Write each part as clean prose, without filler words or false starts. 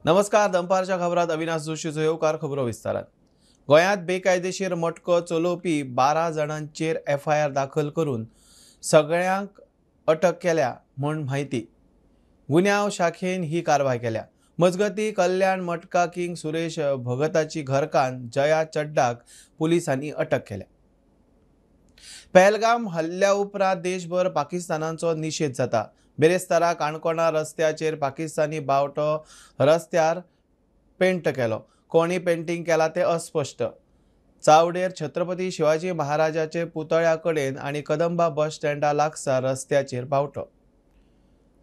नमस्कार, दनपारच्या खबरात अविनाश जोशीचो येवकार. खबरो विस्तारात. गोंयांत बेकायदेशीर मटको चलोवपी 12 जाणांचेर एफआयआर दाखल करून सगळ्यांक अटक केल्या म्हूण म्हायती. गुन्यांव शाखेन ही कारवाय केल्या. मजगती कल्याण मटका किंग सुरेश भगताची घरकान्न जया चड्डाक पुलिसांनी अटक केल्या. पहलगाम हल्ल्या उपरांत देशभर पाकिस्तानाचो निशेध जाता. बिरेस्तारा काणकोणा रस्त्याचेर पाकिस्तानी बावटो रस्त्यार पेंट केलो. कोणी पेंटींग केला ते अस्पष्ट. चावडेर छत्रपती शिवाजी महाराजाचे पुतळ्या कडेन आनी कदंबा बस स्टँडा लागसार रस्त्याचेर बावटो.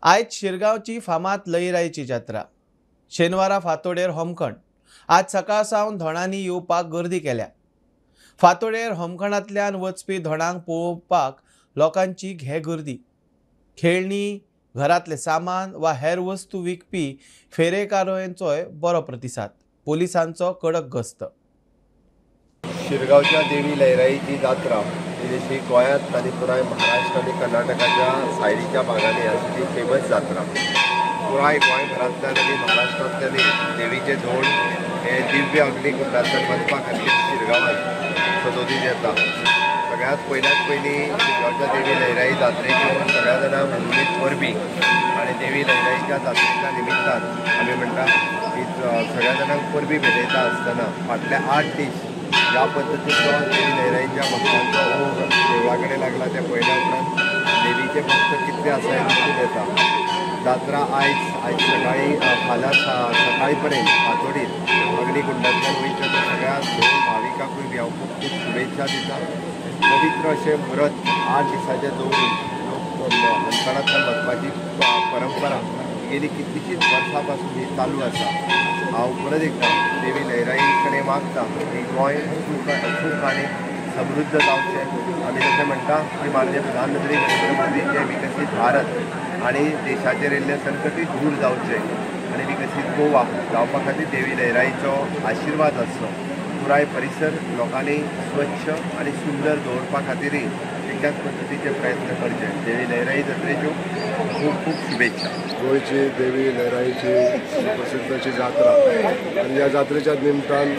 आयज शिरगांवची फामाद लईराईची जात्रा. शेनवारा फांतोडेर होमखण. आज सकाळ सावन धोणांनी येवपाक गर्दी केल्या. फांतोडेर होमखणांतल्यान वचपी धोणांक पळोवपाक लोकांची घे गर्दी. खेळणी, घरांतलें सामान वा हेर वस्तू विकपी फेरेकारांचोय बरो प्रतिसाद. पोलिसांचो कडक गस्त. शिरगांवच्या देवी लयराईची जात्रा ही जशी गोंयांत आनी पुराय महाराष्ट्र आनी कर्नाटकाच्या सायडीच्या भागांनी आसा ती फेमस जात्रा. पुराय गोंयभरांतल्यान आनी महाराष्ट्रांतल्यानूय देवीचे धोंड हे दिव्य अग्निकुंडांतल्यान वचपा खातीर शिरगांवांत सदोदीत येता. सगळ्यांत पयल्यात पयलीं शिरगांवच्या देवी लयराई जात्रेच्यो सगळ्या जाणांक हुनहुनीत परबी आनी देवी लयराईच्या जात्रेच्या निमित्तान आमी म्हणटा की सगळ्या जाणांक परबी भेटयता आसतना फाटले 8 दीस ज्या पद्दतीचो देवी लयराईच्या भक्तांचो ओघ देवळा कडेन लागला ते पळयल्या उपरांत देवीचे भक्त कितले आसा हें दिसून येता. जात्रा आयज सकाळी फाल्यां सकाळी पर्यंत फांतोडीर अग्निकुंडांतल्यान वयता. त्या सगळ्या दोन भाविकांकूय हांव खूब खूब शुभेच्छा दिता. पवित्र अशें व्रत 8 दिसाचें दवरून लोक होमखणांतल्यान वचपाची परंपरा गेली कितलीशींच वर्सां पासून ही चालू आसा. हांव परत एकदां देवी लयराई कडेन मागता की गोंय सूख आनी समृद्ध जावचें. आमी जशें म्हणटा की माननीय प्रधानमंत्री नरेंद्र मोदीचें विकसीत भारत आनी देशाचेर येयल्लें संकटूय दूर जावचें आनी विकसीत गोवा जावपा खातीर देवी लयराईचो आशिर्वाद आसचो. पुराय परिसर लोकांनी स्वच्छ आनी सुंदर दवरपा खातीरय तितक्याच पद्दतीचे प्रयत्न करचे. देवी लयराई जात्रेच्यो खूब खूब शुभेच्छा. गोंयची देवी लयराईची सुप्रसिद्ध अशी जात्रा आनी ह्या जात्रेच्या निमतान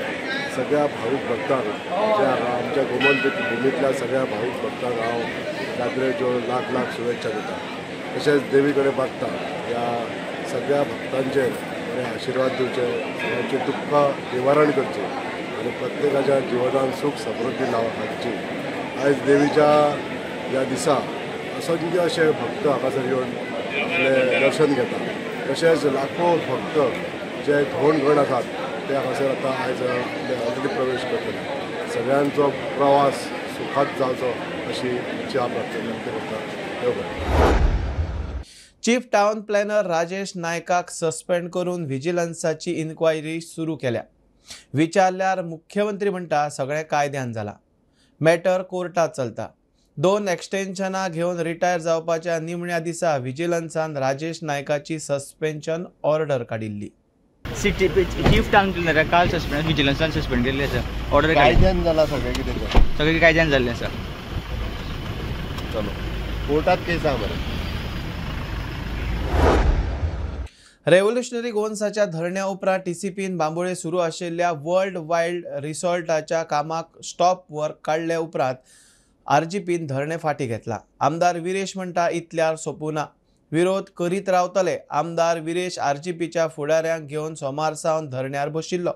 सगळ्या भावीक भक्तांक, जे आमच्या गोमंत भुमींतल्या सगळ्या भावीक भक्तांक हांव जात्रेच्यो लाख लाख शुभेच्छा दिता. तशेंच देवी कडेन मागता ह्या सगळ्या भक्तांचेर बरे आशिर्वाद दिवचे, सगळ्यांचे दुख्ख निवारण करचें आनी प्रत्येकाच्या जिवनान सूख समृद्धी हाडची. आयज देवीच्या ह्या दिसा असंख्य अशे भक्त हांगासर येवन आपलें दर्शन घेता. तशेंच लाखो भक्त जे धोंडगण आसात ते हांगासर आतां आयज ऑलरेडी प्रवेश करतले. सगळ्यांचो प्रवास सुखात जावचो अशी इच्छा प्रार्थना व्यक्त करता. देव बरें. चीफ टावन प्लॅनर राजेश नायकाक सस्पेंड करून व्हिजिलन्साची इन्क्वायरी सुरू केल्या. विचारल्यार मुख्यमंत्री म्हणटा सगळें कायद्यान जाला, मॅटर कोर्टात चलता. 2 एक्सटेन्शनां घेवन रिटायर जावपाच्या निमण्या दिसा व्हिजिलन्सान राजेश नायकाची सस्पेन्शन ऑर्डर काडिल्ली. सिटी चीफ टावन प्लॅनराक काल सस्पेंड विजिलन्सान सस्पेंड केल्ली आसा. ऑर्डर कायद्यान जाला सगळें कितें सगळें कायद्यान जाल्लें आसा. चलो कोर्टात केस आसा बरें. रेव्होल्युशनरी गोन्साच्या धरण्या उपरांत टीसीपीन बांबोळे सुरू आशिल्ल्या वर्ल्ड वायल्ड रिसॉर्टाच्या कामाक स्टॉप वर्क काडले उपरांत आरजीपीन धरणें फाटीं घेतला. आमदार विरेश म्हणटा इतल्यार सोंपूना, विरोध करीत रावतले. आमदार विरेश आरजीपीच्या फुडाऱ्यांक घेवन सोमार सावन धरण्यार बशिल्लो.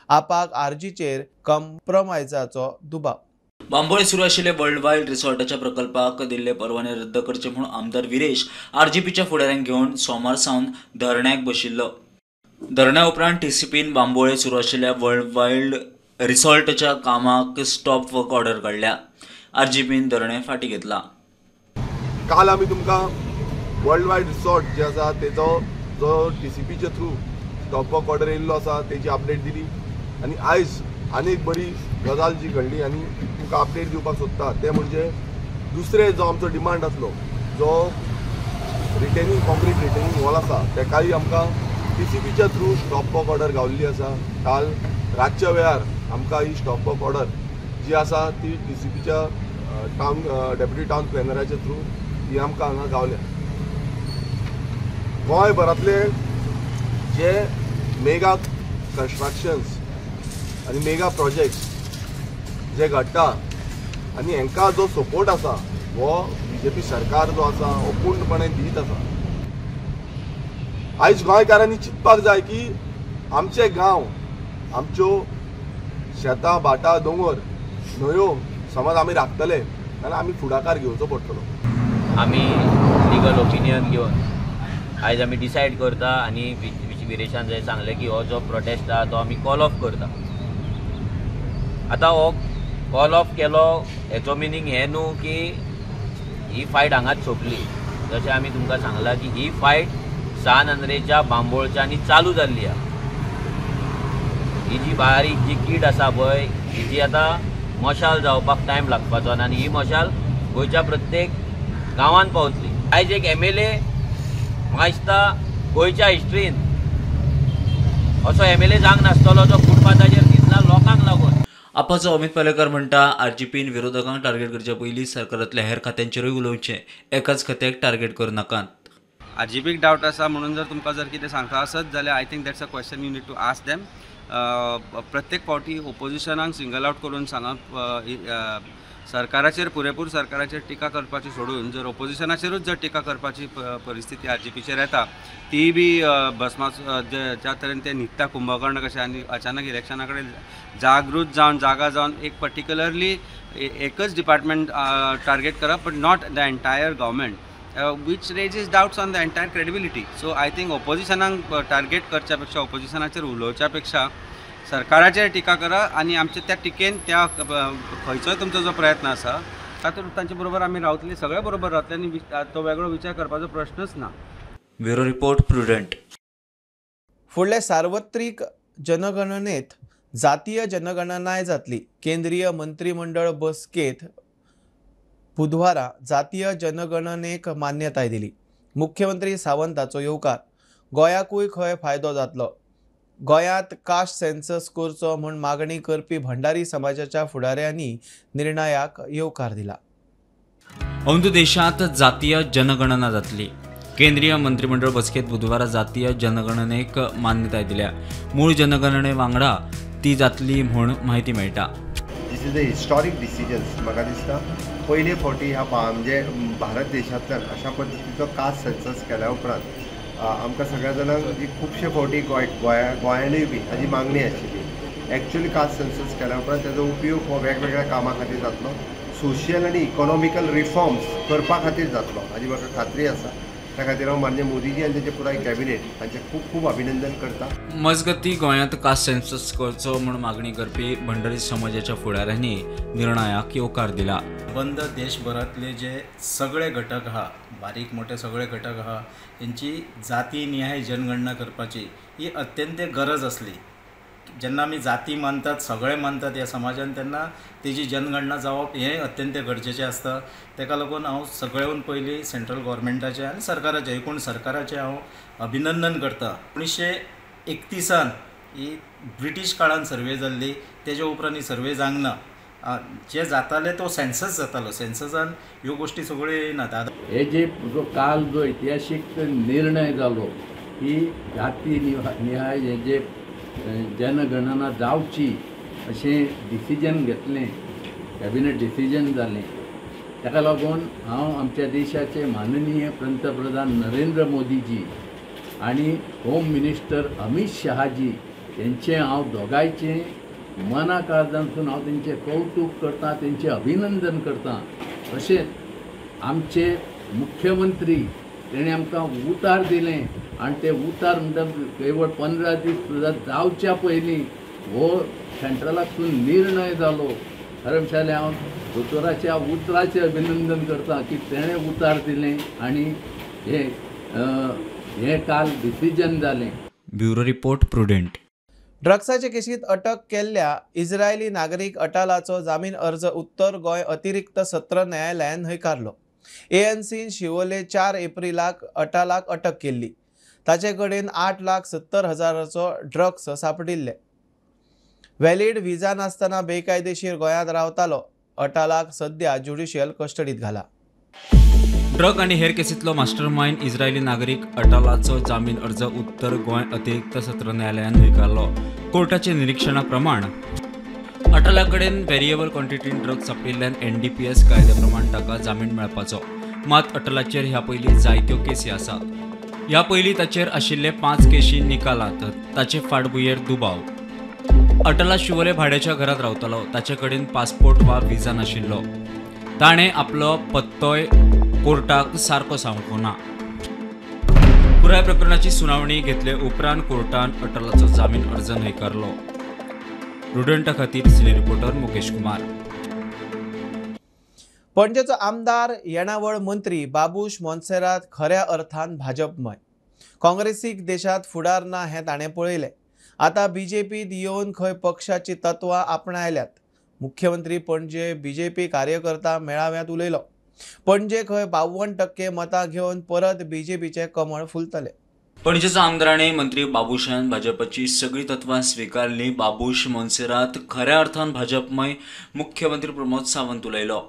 आपाक आरजीचेर कॉम्प्रोमायजाचो दुबाव. बांबोळे सुरू आशिल्ले वर्ल्ड वायल्ड रिसॉर्टाच्या प्रकल्पाक दिल्ले परवाने रद्द करचे म्हूण आमदार विरेश आरजीपीच्या फुडाऱ्यांक घेवन सोमार सावन धरण्याक बशिल्लो. धरण्या उपरांत टीसीपीन बांबोळे सुरू आशिल्ल्या वर्ल्ड वायल्ड रिसॉर्टाच्या कामाक स्टॉप वर्क ऑर्डर काडल्या. आरजीपीन धरणें फाटीं घेतला. काल आमी तुमकां वर्ल्ड वायड रिसॉर्ट जे आसा तेजो जो टीसीपीचे थ्रू स्टॉप वर्क ऑर्डर येयल्लो आसा तेजी अपडेट दिली आनी आयज आनी एक बरी गजाल जी घडली आनी तुमकां अपडेट दिवपाक सोदता तें म्हणजे दुसरे जो आमचो डिमांड आसलो जो रिटेनिंग कॉन्क्रीट रिटेनिंग वॉल आसा तेकाय आमकां टीसीपीच्या थ्रू स्टॉप वर्क ऑर्डर गावल्ली आसा. काल रातच्या वेळार आमकां ही स्टॉप वर्क ऑर्डर जी आसा ती टीसीपीच्या टावन डेप्युटी टावन प्लॅनराच्या थ्रू ही आमकां हांगा गावल्या. गोंयभरांतले जे मेगा कन्स्ट्रक्शन्स आनी मेगा प्रोजेक्ट्स जे घडटा आनी हांकां जो सपोर्ट आसा हो बीजेपी सरकार जो आसा हो पूर्णपणे दीत आसा। आयज गोंयकारांनी चिंतपाक जाय की आमचे गांव, आमच्यो शेतां, भाटां, दोंगर, न्हंयो समज आमी राखतले जाल्यार आमी फुडाकार घेवचो पडटलो। आमी लिगल ओपिनियन घेवन आयज आमी डिसायड करता आनी विरेशान जंय सांगलें की हो जो प्रोटेस्ट आहा तो आमी कॉल ऑफ करता। आतां हो कॉल ऑफ केलो हेचो मिनींग हें न्हू की ही फायट हांगाच सोंपली। जशें आमी तुमकां सांगलां की ही फायट सान आंद्रेच्या बांबोळच्या चालू जाल्ली आहा। ही जी बारीक जी कीड आसा पळय ही जी आतां मशाल जावपाक टायम लागपाचो आनी ही मशाल गोंयच्या प्रत्येक गांवांत पावतली। आयज एक MLA म्हाका दिसता गोंयच्या हिस्ट्रीन असो MLA जावंक नासतलो जो फुटपाथाचेर न्हिदला लोकांक लागून। आपाचो अमित पालेकर म्हणटा आरजीपीन विरोधकांक टार्गेट करचे पयलीं सरकारांतल्या हेर खात्यांचेरूय उलोवचें, एकाच खात्याक टार्गेट करूं नाकात। आरजीपीक डावट आसा म्हणून जर तुमकां जर कितें सांगता आसत जाल्यार I think that's a question you need to ask them. प्रत्येक फावटी ओपोजिशनाक सिंगल आवट करून सांगप, सरकाराचेर पुरेपूर सरकाराचेर टिका करपाची सोडून जर ओपोजिशनाचेरूच जर टिका करपाची परिस्थिती आरजीपीचेर येता ती बी भस्मा ज्या तरेन ते न्हिदता कुंभकर्ण कशें आनी अचानक इलेक्शना कडेन जागृत जावन जागा जावन एक पर्टिक्युलरली एकच डिपार्टमेंट टार्गेट करप but not the entire government, which raises doubts on the entire credibility. So I think ओपोजिशनाक target करच्या पेक्षा, ओपोजिशनाचेर उलोवच्या पेक्षा सरकाराचेर टिका करा आनी आमच्या त्या टिकेन त्या खंयचोय तुमचो जो प्रयत्न आसा तातूंत तांचे बरोबर आमी रावतले, सगळे बरोबर रावतले आनी तो वेगळो विचार करपाचो प्रश्नच ना। Bureau report, Prudent. फुडले सार्वत्रिक जनगणनेत जातीय जनगणनाय जातली। केंद्रीय मंत्रिमंडळ बसकेत बुधवारा जातीय जनगणनेक मान्यताय दिली। मुख्यमंत्री सावंताचो येवकार। गोंयाकूय खंय फायदो जातलो। गोंयांत कास्ट सेन्सस करचो म्हूण मागणी करपी भंडारी समाजाच्या फुडाऱ्यांनी निर्णयाक येवकार दिला। अंदू देशांत जातीय जनगणना जातली। केंद्रीय मंत्रिमंडळ बसकेत बुधवारा जातीय जनगणनेक मान्यताय दिल्या। मूळ जनगणने वांगडा ती जातली म्हूण म्हायती मेळटा। This is a historic decisions. म्हाका दिसता पयले फावटी ह्या म्हणजे भारत देशांतल्यान अशा पद्दतीचो कास्ट सेन्सस केल्या उपरांत आमकां सगळ्या जाणांक जी खुबशे फावटी गोंयानूय बी हाजी मागणी आशिल्ली। एक्चुअली कास्ट सेन्सस केल्या उपरांत ताजो उपयोग हो वेगवेगळ्या कामां खातीर जातलो, सोशियल आनी इकॉनॉमिकल रिफॉर्म्स करपा खातीर जातलो हाजी म्हाका खात्री आसा। त्या खातीर हांव माननीय मोदीजी आनी तांचे पुराय कॅबिनेट हांचें खूब खूब अभिनंदन करता। मजगती गोंयांत कास्ट सेन्सस करचो म्हूण मागणी करपी भंडारी समाजाच्या फुडाऱ्यांनी निर्णयाक येवकार दिला। बंद देशभरांतले जे सगळे घटक आहा, बारीक मोठे सगळे घटक आहा, हेंची जाती निहाय जनगणना करपाची ही अत्यंत गरज आसली। जेन्ना आमी जाती मानतात, सगळे मानतात ह्या समाजान, तेन्ना तेजी जनगणना जावप हें अत्यंत गरजेचें आसता। तेका लागून हांव सगळ्याहून पयलीं सेंट्रल गव्हर्मेंटाचें आनी सरकाराचें, एकूण सरकाराचें हांव अभिनंदन करता। 1931 ही ब्रिटीश काळान सर्वे जाल्ली, तेज्या उपरांत ही सर्वे जावंक ना। जे जाताले तो सेन्सस जातालो, सेन्ससान ह्यो गोश्टी सगळ्यो येयनात। हे जे जो काल जो इतिहासीक निर्णय जालो की जाती निहाय हे जे जनगणना जावची अशें डिसिजन घेतलें, कॅबिनेट डिसिजन जालें, ताका लागून हांव आमच्या देशाचे माननीय पंतप्रधान नरेंद्र मोदीजी आनी होम मिनिस्टर अमित शहाजी हेंचें हांव दोगांयचें मना काळजांतसून हांव तेंचें कौतूक करता, तेंचें अभिनंदन करता। तशेंच आमचे मुख्यमंत्री तेणें आमकां उतार दिलें आनी ते उतार म्हणटा केवळ 15 दीस सुद्दां जावच्या पयलीं हो सेंट्रलांतसून निर्णय जालो। खरें म्हणल्यार हांव दोतोराच्या उतराचें अभिनंदन करता की तेणें उतार दिलें आनी हें काल डिसिजन जालें। Bureau report, Prudent. ड्रग्साचे केशीत अटक केल्ल्या इस्रायली नागरीक अटालाचो जामीन अर्ज उत्तर गोंय अतिरिक्त सत्र न्यायालयान न्हयकारलो। एएनसीन शिवोले 4 एप्रिलाक अटालाक अटक केल्ली। ताचे कडेन 8,70,000चो ड्रग्स सापडिल्ले। व्हॅलिड व्हिसा नासतना बेकायदेशीर गोंयांत रावतालो। अटालाक सद्या ज्युडिशियल कस्टडीत घाला। ड्रग आनी हेर केसींतलो मास्टरमायंड इस्रायली नागरीक अटलाचो जामीन अर्ज उत्तर गोंय अतिरिक्त सत्र न्यायालयान न्हयकारलो. कोर्टाच्या निरीक्षणा प्रमाण अटला कडेन व्हेरिएबल क्वॉन्टिटीन ड्रग सांपडिल्ल्यान एनडीपीएस कायद्या प्रमाण ताका जामीन मेळपाचो. मात अटलाचेर ह्या पयलीं जायत्यो केसी आसात. ह्या पयलीं ताचेर आशिल्ले 5 केशी निकालात. ताचे फाटभुंयेर दुबाव. अटला शिवोले भाड्याच्या घरांत रावतालो. ताचे कडेन पासपोर्ट वा विजा नाशिल्लो. ताणें आपलो पत्तोय कोर्टाक सारको सांगूंक ना. पुराय प्रकरणाची सुनावणी घेतले उपरांत कोर्टान अटलाचो जामीन अर्ज न्हयकारलो. रुडंटा खातीर सिने रिपोर्टर मुकेश कुमार. पणजेचो आमदार येणावळ मंत्री बाबूश मोन्सेरात खऱ्या अर्थान भाजपमय. काँग्रेसीक देशांत फुडार ना हें ताणें पळयलें. आतां बीजेपीत येवन खंय पक्षाची तत्वां आपणायल्यात. मुख्यमंत्री पणजे बीजेपी कार्यकर्ता मेळाव्यांत उलयलो. पणजे खंय 52% मतां घेवन परत बीजेपीचें कमळ फुलतलें. पणजेचो आमदार आनी मंत्री बाबूशान भाजपाची सगळीं तत्वां स्विकारली. बाबूश मोन्सेरात खऱ्या अर्थान भाजपमय. मुख्यमंत्री प्रमोद सावंत उलयलो.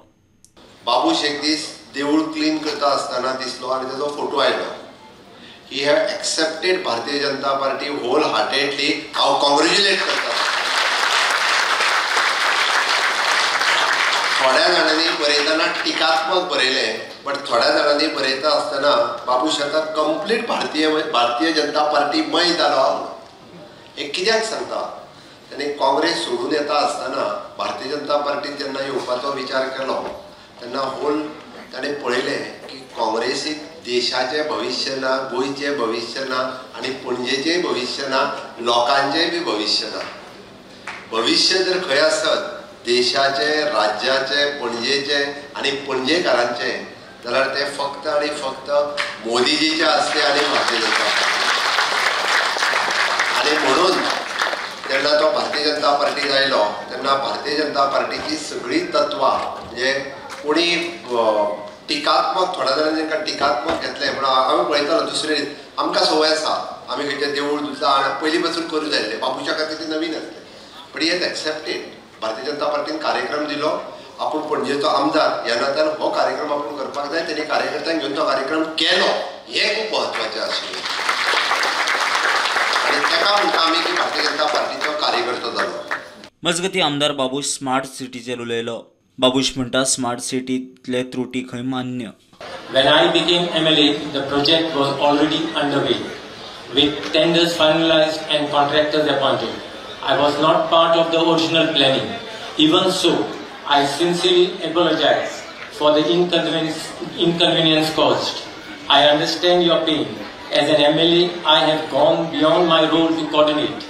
बाबूश एक दीस देवूळ क्लीन करता आसतना दिसलो आनी ताजो फोटो आयलो. He have accepted Bharatiya Janata Party whole heartedly. हांव कॉंग्रेच्युलेट करता. थोड्या जाणांनी बरयतना टिकात्मक बरयलें, बट थोड्या जाणांनी बरयता आसतना बाबूश आतां कंप्लीट भारतीय जनता पार्टी मय जालो. हें कित्याक सांगता, ताणें काँग्रेस सोडून येता आसतना भारतीय जनता पार्टीन जेन्ना येवपाचो विचार केलो तेन्ना होल ताणें पळयलें की काँग्रेसीक देशाचें भविश्य ना, गोंयचें भविश्य ना आनी पणजेचेंय भविश्य ना, लोकांचेंय बी भविश्य ना. भविश्य जर खंय आसत देशाचें, राज्याचें, पणजेचें आनी पणजेकारांचें जाल्यार तें फक्त आनी फक्त मोदीजीचें आसलें आनी भारतीय जनता पार्टी. आनी म्हणून जेन्ना तो भारतीय जनता पार्टीत आयलो तेन्ना भारतीय जनता पार्टीची सगळीं तत्वां म्हणजे कोणी टिकात्मक थोड्या जाणांनी तांकां टिकात्मक घेतलें म्हणून आमी पळयतालो. दुसरे आमकां संवय आसा, आमी खंयचें देवूळ दुसरा पयलीं पासून करूं जाय आसलें, बाबूशा खातीर तें नवीन आसलें, but he has accepted. Bharatiya Janata पार्टीन कार्यक्रम दिलो, आपूण पणजेचो आमदार ह्या नात्यान हो कार्यक्रम आपूण करपाक जाय, तेणी कार्यकर्त्यांक घेवन तो कार्यक्रम केलो, हें खूब म्हत्वाचें आशिल्लें. आनी ताका म्हणटा आमी की भारतीय जनता पार्टीचो कार्यकर्तो जालो. मजगतीं आमदार बाबूश स्मार्ट सिटीचेर उलयलो. बाबूश म्हणटा स्मार्ट सिटींतले त्रुटी खंय मान्य. When I became MLA, the project was already underway, with tenders finalized and contractors appointed. I was not part of the original planning. Even so, I sincerely apologize for the inconvenience caused. I understand your pain. As an MLA, I have gone beyond my role to coordinate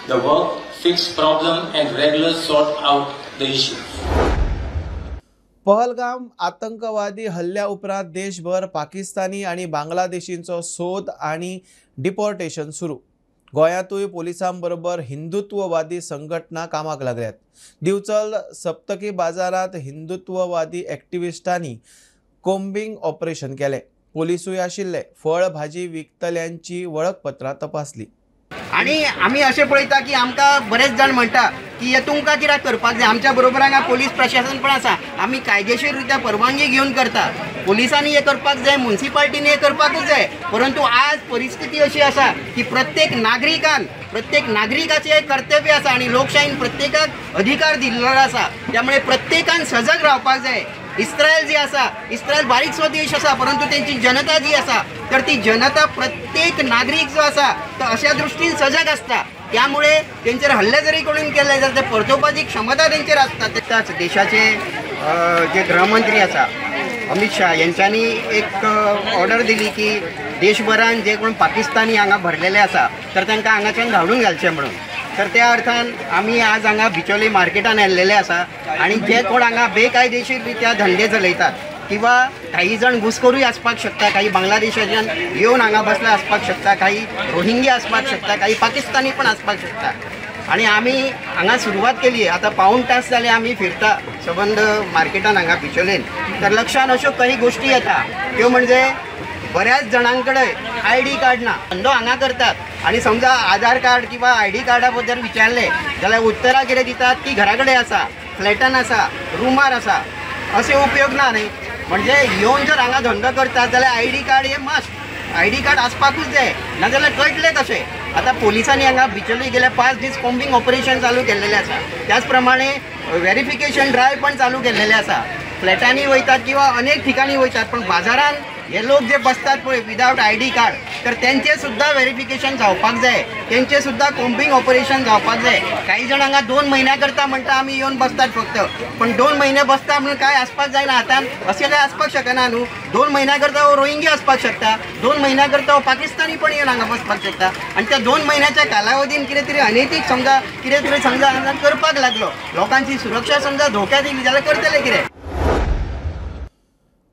the work, fix problem and regularly sort out the issues. Pahalgam आतंकवादी हल्ल्या उपरांत देशभर पाकिस्तानी आनी बांगलादेशींचो सोद आनी deportation सुरू. गोंयांतूय पोलिसां बरोबर हिंदुत्ववादी संघटना कामाक लागल्यात. दिवचल सप्तकी बाजारांत हिंदुत्ववादी एक्टिविस्टांनी कोम्बिंग ऑपरेशन केलें. पोलिसूय आशिल्ले. फळ भाजी विकतल्यांची वळखपत्रां तपासली. आनी आमी अशें पळयता की आमकां बरेच जाण म्हणटा की हे तुमकां कित्याक करपाक जाय, आमच्या बरोबर हांगा पोलीस प्रशासन पण आसा, आमी कायदेशीर रित्या परवानगी घेवन करता, पोलिसांनी हें करपाक जाय, मुन्सिपाल्टीनी हें करपाकूच जाय. परंतु आज परिस्थिती अशी आसा की प्रत्येक नागरिकान, प्रत्येक नागरिकाचें हें कर्तव्य आसा आनी लोकशाहीन प्रत्येकाक अधिकार दिल्लो आसा, त्यामुळे प्रत्येकान सजग रावपाक जाय. इस्रायल जी आसा, इस्रायल बारीकसो देश आसा, परंतु तेंची जनता जी आसा तर ती जनता प्रत्येक नागरीक जो आसा तो अशा दृश्टीन सजग आसता, त्यामुळे तेंचेर हल्ले जरी कोणीन केले जाल्यार ते परतोवपाची क्षमता तेंचेर आसता. त्याच देशाचे जे गृहमंत्री आसा अमित शाह यांच्यांनी एक ऑर्डर दिली की देशभरान जे कोण पाकिस्तानी हांगा भरलेले आसा तर तांकां हांगाच्यान धाडून घालचे म्हणून. तर त्या अर्थान आमी आज हांगा बिचोली मार्केटान आयिल्लेले आसा आनी जे कोण हांगा बेकायदेशीर रित्या धंदे चलयतात किंवा काही जण घुसखोरूय आसपाक शकता, काही बांगलादेशाच्यान येवन हांगा बसले आसपाक शकता, काही रोहिंग्या आसपाक शकता, काही पाकिस्तानी पण आसपाक शकता. आनी आमी हांगा सुरवात केली, आतां पाऊण तास जाले आमी फिरता सबंद मार्केटान हांगा बिचोलेन, तर लक्षान अश्यो काही गोश्टी येता त्यो म्हणजे बऱ्याच जाणांकडे I D card ना, धंदो हांगा करतात आनी समजा आधार कार्ड किंवा I D कार्डा बद्दल विचारलें जाल्यार उत्तरां कितें दितात की घरा कडेन आसा, फ्लॅटान आसा, रुमार आसा, अशें उपयोग ना न्ही. म्हणजे येवन जर हांगा धंदो करतात जाल्यार I D card हे मस्ट, I D card आसपाकूच जाय, नाजाल्यार कळटलें कशें. आतां पोलिसांनी हांगा बिचोली गेल्या 5 दीस कोम्बिंग ऑपरेशन चालू केल्लेलें आसा, त्याच प्रमाणे वेरिफिकेशन ड्रायव्ह पण चालू केल्लेलें आसा. फ्लॅटांनी वयतात किंवा अनेक ठिकाणी वयतात, पण बाजारान हे लोक जे बसतात पळय विदावट I D card, तर तेंचें सुद्दां वेरिफिकेशन जावपाक जाय, तेंचें सुद्दां कोम्बिंग ऑपरेशन जावपाक जाय. काही जाण हांगा 2 म्हयन्या करता म्हणटा आमी येवन बसतात फक्त, पण 2 म्हयने बसता म्हणून काय आसपाक जायना. आतां अशें काय आसपाक शकना न्हू. 2 म्हयन्या करता हो रोहिंगी आसपाक शकता, 2 म्हयन्या करता हो पाकिस्तानी पण येवन हांगा बसपाक शकता. आनी त्या 2 म्हयन्याच्या कालावधीन कितें तरी अनैतीक समजा कितें तरी समजा हांगा करपाक लागलो, लोकांची सुरक्षा समजा धोक्यात येयली जाल्यार करतले कितें.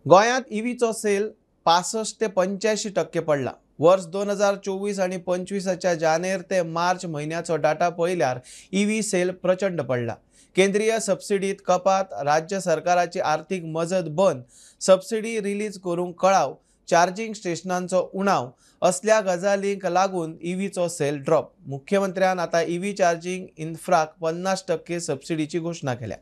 गोंयांत ईव्हीचो सेल 65 ते 85% पडला. वर्स 2024 आनी 25 जानेर ते मार्च म्हयन्याचो डाटा पळयल्यार ईव्ही सेल प्रचंड पडला. केंद्रीय सबसिडीत कपात, राज्य सरकाराची आर्थिक मजत बंद, सबसिडी रिलीज करूंक कळाव, चार्जिंग स्टेशनांचो उणाव असल्या गजालींक लागून ईव्हीचो सेल ड्रॉप. मुख्यमंत्र्यान आतां ईव्ही चार्जिंग इन्फ्राक 50% सबसिडीची घोशणा केल्या.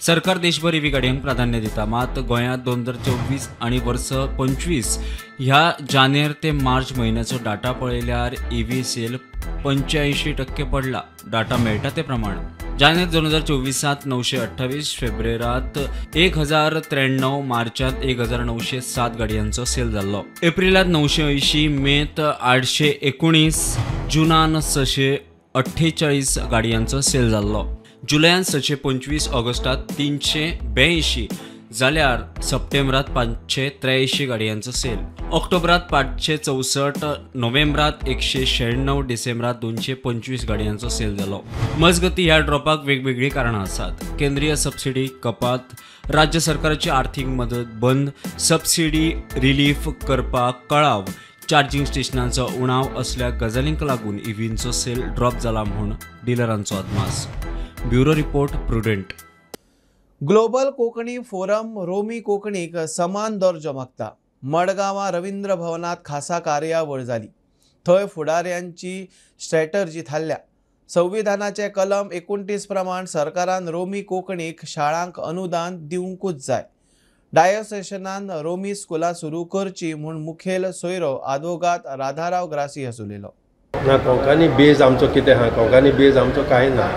सरकार देशभर ईव्ही गाडयांक प्राधान्य दिता, मात गोंयांत 2024 आनी वर्स 25 ह्या जानेर ते मार्च म्हयन्याचो डाटा पळयल्यार ईव्ही सेल 85% पडला. डाटा मेळटा ते प्रमाण जानेर 2024 928, फेब्रुवारांत 1093, मार्चांत 1907 गाडयांचो सेल जाल्लो. एप्रिलांत 980, मेंत 819, जुनान 648 गाडयांचो सेल जाल्लो. जुलयान 625, ऑगस्टात 382, जाल्यार सप्टेंबरात 583 गाडयांचो सेल, ऑक्टोबरात 564, नोव्हेंबरात 196, डिसेंबरात 225 गाडयांचो सेल जालो. मजगती ह्या ड्रॉपाक वेगवेगळीं कारणां आसात. केंद्रीय सबसिडी कपात, राज्य सरकाराची आर्थिक मदत बंद, सबसिडी रिलीफ करपाक कळाव, चार्जिंग स्टेशनांचो उणाव असल्या गजालींक लागून ईव्हींचो सेल ड्रॉप जाला म्हूण डिलरांचो अदमास. Bureau report, Prudent. Global Konkani forum रोमी कोंकणीक समान दर्जो मागता. मडगांवां रवींद्र भवनांत खासा कार्यावळ जाली. थंय फुडाऱ्यांची स्ट्रॅटर्जी थारल्या. संविधानाचे कलम 29 प्रमाण सरकारान रोमी कोंकणीक शाळांक अनुदान दिवंकूच जाय. डायोसेशनान रोमी स्कुलां सुरू करची म्हूण मुखेल सोयरो आदवोगाद राधाराव ग्रासियस उलयलो. ना कोंकणी बेज आमचो कितें आहा, कोंकणी बेज आमचो कांय ना.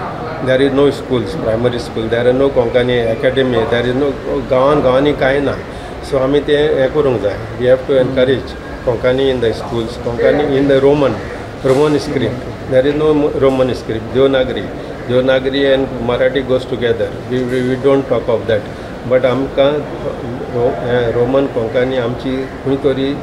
There is no schools, primary school, there is no Konkani academy, there is no गांवान गांवांनी कांय ना. सो आमी तें हें करूंक जाय. We have to encourage Konkani in the schools, Konkani in the Roman script. There is no Roman script. Devanagari, Devanagari and Marathi goes together. We don't talk of that. But आमकां Roman Konkani आमची खंय तरी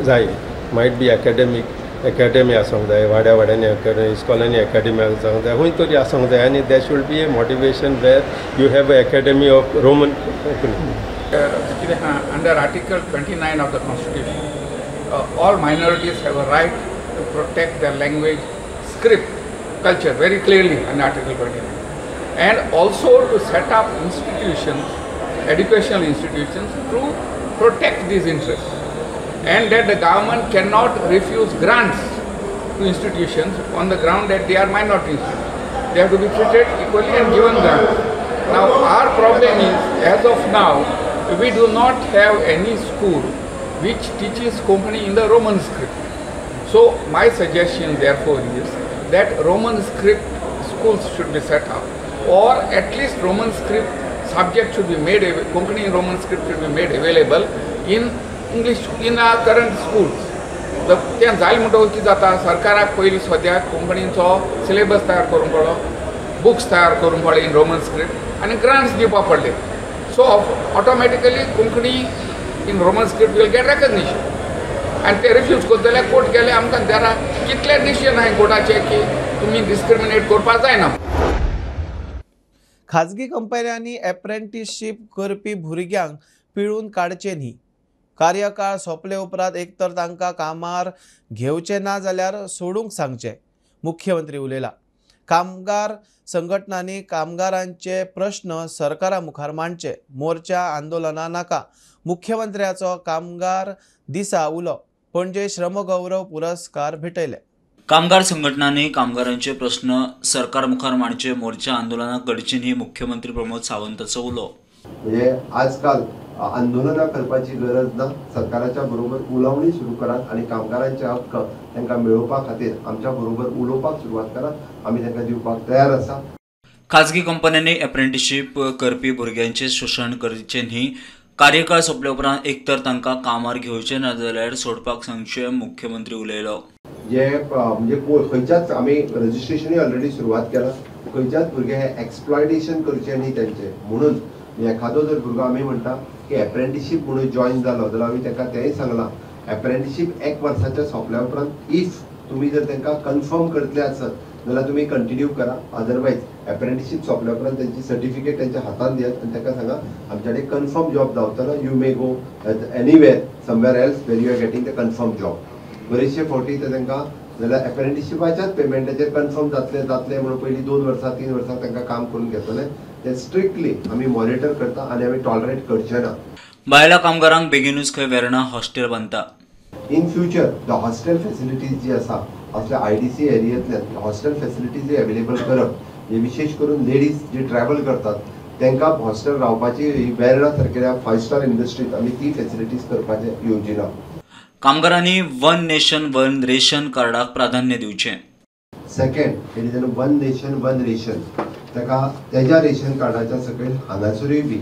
जाय. Might बी academic academy आसूंक जाय, वाड्या वाड्यांनी इस्कॉलांनी academy आसूंक जाय, खंय तरी आसूंक जाय. आनी there should be a motivation where you have a academy of Roman Konkani. कितें आहा, under article 29 of the constitution all minorities have a right to protect their language, script, culture very clearly under article 29, and also to set up institutions, educational institutions to protect these interests, and that the government cannot refuse grants to institutions on the ground that they are minority institutions. They have to be treated equally and given grants. Now our problem is, as of now, we do not have any school which teaches Konkani in the Roman script. So my suggestion therefore is that Roman script schools should be set up, or at least Roman script subject should be made, Konkani in Roman script should be made available in English in our current schools. तें जालें म्हणटकूच कितें जाता, सरकाराक पयलीं सद्याक कोंकणीचो syllabus तयार करूंक पडलो, बुक्स तयार करूंक पडले इन रोमन स्क्रिप्ट आनी ग्रांट्स दिवपाक पडले. So automatically Konkani in Roman script will get recognition. आनी ते रिफ्यूज करता जाल्यार कोर्ट गेले आमकां there are कितले डिसिजन आहाय कोर्टाचे की तुमी डिस्क्रिमिनेट करपाक जायना. खाजगी कंपन्यांनी एप्रेंटिसशीप करपी भुरग्यांक पिळून काडचे न्ही. कार्यकाळ सोंपले उपरांत एक तर तांकां कामार घेवचे ना जाल्यार सोडूंक सांगचे, मुख्यमंत्री उलयला. कामगार संघटनांनी कामगारांचे प्रश्न सरकारा मुखार मांडचे, मोर्चा आंदोलनां नाका. मुख्यमंत्र्याचो कामगार दिसा उलो. पणजे श्रमगौरव पुरस्कार भेटयले. कामगार संघटनांनी कामगारांचे प्रश्न सरकार मुखार मांडचे, मोर्चा आंदोलनां करची न्ही, मुख्यमंत्री प्रमोद सावंताचो उलो. म्हणजे आजकाल आंदोलनां करपाची गरज ना. सरकाराच्या बरोबर उलोवणी सुरू करात आनी कामगारांचे हक्क तांकां मेळोवपा खातीर आमच्या बरोबर उलोवपाक सुरवात करात. आमी तांकां दिवपाक तयार आसा. खाजगी कंपन्यांनी एप्रेंटिशीप करपी भुरग्यांचें शोशण करचें न्ही. कार्यकाळ सोंपले उपरांत एक तर तांकां कामार घेवचें ना जाल्यार सोडपाक सांगचें, मुख्यमंत्री उलयलो. जे म्हणजे खंयच्याच आमी रजिस्ट्रेशनूय ऑलरेडी सुरवात केला, खंयच्याच भुरगे हे एक्सप्लॉयटेशन करचें न्ही तेंचें. म्हणून एखादो जर भुरगो आमी म्हणटा की एप्रेंटिशीप म्हणून जॉयन जालो जाल्यार आमी ताका तेंय सांगलां, एप्रेंटिशीप 1 वर्साच्या सोंपल्या उपरांत if तुमी जर तांकां कन्फर्म करतले आसत जाल्यार तुमी कंटिन्यू करा, अदरवायज एप्रेंटिशीप सोंपल्या उपरांत तेंची सर्टिफिकेट तेंच्या हातान दियात आनी ताका सांगा आमच्या कडेन कन्फर्म जॉब जावतलो, you may go anywhere somewhere else where you are getting the confirm job. बरेचशे फावटी ते तांकां जाल्यार एप्रेंटिशिपाच्याच पेमेंटाचेर कन्फर्म जातले जातले म्हणून पयलीं 2 वर्सां 3 वर्सां तांकां काम करून घेतले. ते स्ट्रिक्टली आमी मॉनिटर करता आनी आमी टॉलरेट करचे ना. बायला कामगारांक बेगीनूच खंय वेर्णा हॉस्टेल बांदता. In future the hostel facilities जी आसा असल्या IDC एरियेंतल्यान हॉस्टेल फेसिलिटीज अवेलेबल करप, हे विशेष करून लेडीज जे ट्रॅव्हल करतात तांकां हॉस्टेल रावपाची वेर्णा सारकेल्या 5 स्टार इंडस्ट्रीत आमी ती फेसिलिटीज करपाचें येवजिलां. कामगारांनी वन नेशन वन रेशन कार्डाक प्राधान्य दिवचें. Second it is one nation one ration. ताका तेज्या रेशन कार्डाच्या सकयल हांगासरूय बी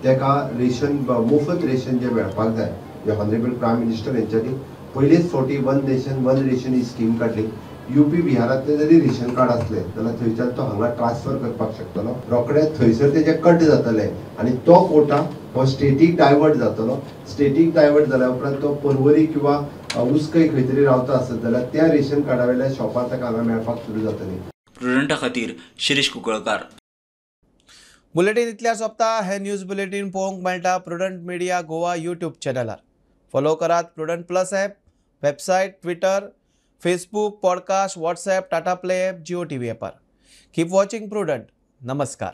ताका रेशन मुफत रेशन जें मेळपाक जाय. जे ऑनरेबल प्रायम मिनिस्टर हेंच्यांनी पयलीच फावटी वन नेशन वन रेशन ही स्कीम काडली. यूपी बिहारांतलें जरी रेशन कार्ड आसलें जाल्यार थंयच्यान तो हांगा ट्रान्सफर करपाक शकतलो. रोखडें थंयसर तेजें कट जातलें आनी तो कोटा हो स्टेटीक डायवर्ट जातलो. स्टेटीक डायवर्ट जाल्या उपरांत तो पर्वरी किंवा उसकय खंय तरी रावता आसत जाल्यार त्या रेशन कार्डा वयल्या शॉपार ताका हांगा मेळपाक सुरू जातली. प्रुडंटा खातीर शिरीष कुंकळकार. बुलेटीन इतल्या सोंपता. हे न्यूज बुलेटीन पळोवंक मेळटा प्रुडंट मिडिया गोवा यूट्यूब चॅनलार. फॉलो करात Prudent plus app, website, Twitter, Facebook, podcast, WhatsApp, Tata Play app, Jio TV ॲपार. Keep watching prudent. नमस्कार.